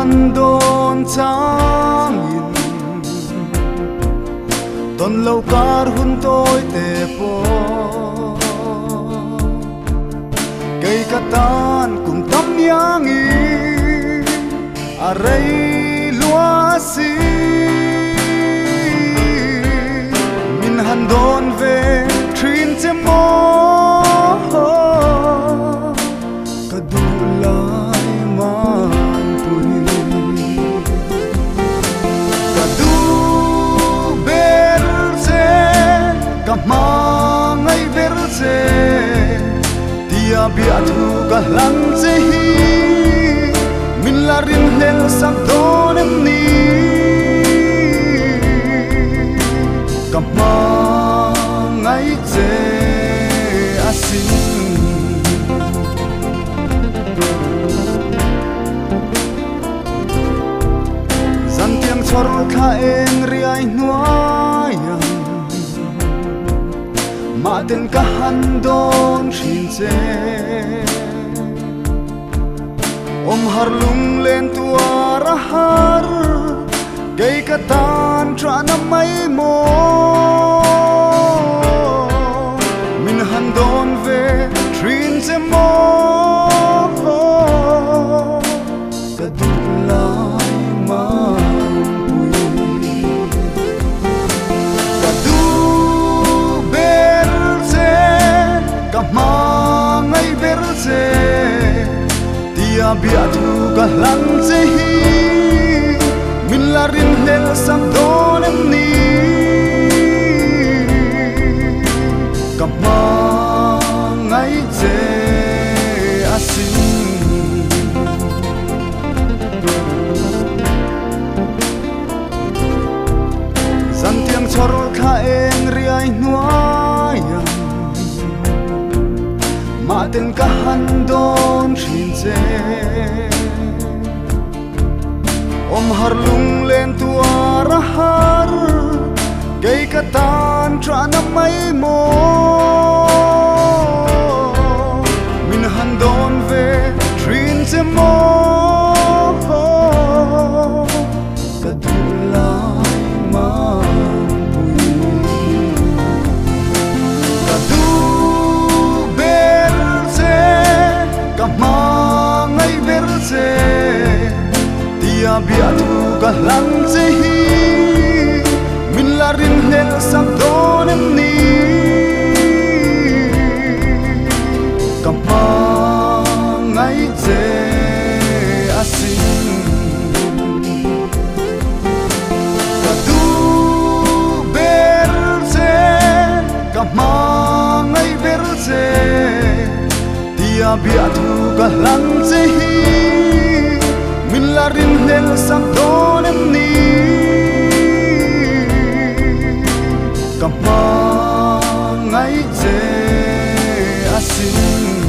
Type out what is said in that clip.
han dawn changin tawn lo kar hun tawi te pawh kei ka tan kum tam iangin a rei lua si. Min han dawn ve thin che maw ka duh lai manpui. Ka duh ber che, ka hmangaih ber che, tia biahthu ka hlan che hi min la rinhlel sak dawn em ni? Ka hmangaih che asin. Zantiang chhawr thla eng riai hnuaiah Mahten ka han dawn thin che. Awm har lunglen tuar a har, kei ka tan ṭahna mai maw. Min han dawn ve thin che maw, ka duh lai manpui. Ka duh ber che, ka hmangaih ber che, tia biahthu ka hlan che hi min la rinhlel sak dawn em ni? Ka hmangaih che asin. Zantiang chhawr thla eng riai hnuaiah Mahten ka han dawn thin che. Awm har lunglen tuar a har, kei ka tan ṭahna mai maw. Min han dawn ve thin che maw, ka duh lai manpui. Ka duh ber che, ka hmangaih ber che, tia biahthu ka hlan che hi min la rinhlel sak dawn em ni? Ka hmangaih che asin. Ka duh ber che, ka hmangaih ber che, tia biahthu ka hlan che hi min la rinhlel sak dawn em ni? Ka hmangaih che asin.